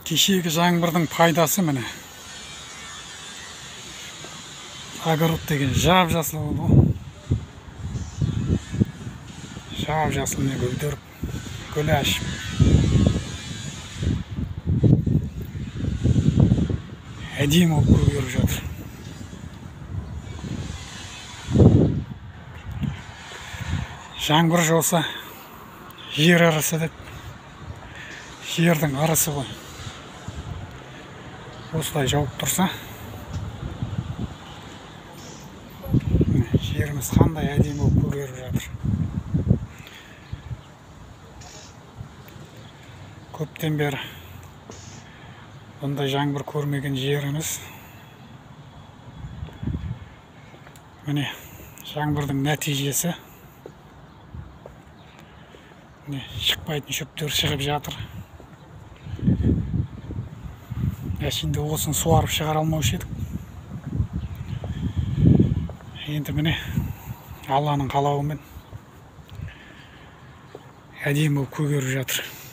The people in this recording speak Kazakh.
Кешегі жаңбырдың пайдасы міне. Огород деген жап-жасыл болды ғой. Жап-жасыл міне гүлдеріп, гүл ашып. Әдемі болып көгеріп жатыр. Жаңбыр жауса жер арасы деп, жердің арасы ғой. Осылай жауып тұрса, жеріміз қандай әдемі болып көгеріп жатыр. Көптен бері бұндай жаңбыр көрмеген жеріміз. Міне жаңбырдың нәтижесі. Міне шықпайтын шөптер шығып жатыр. Әшейінде осыны суарып шығара алмаушы едік. Енді міне Алланың қалауымен әдемі болып көгеріп жатыр.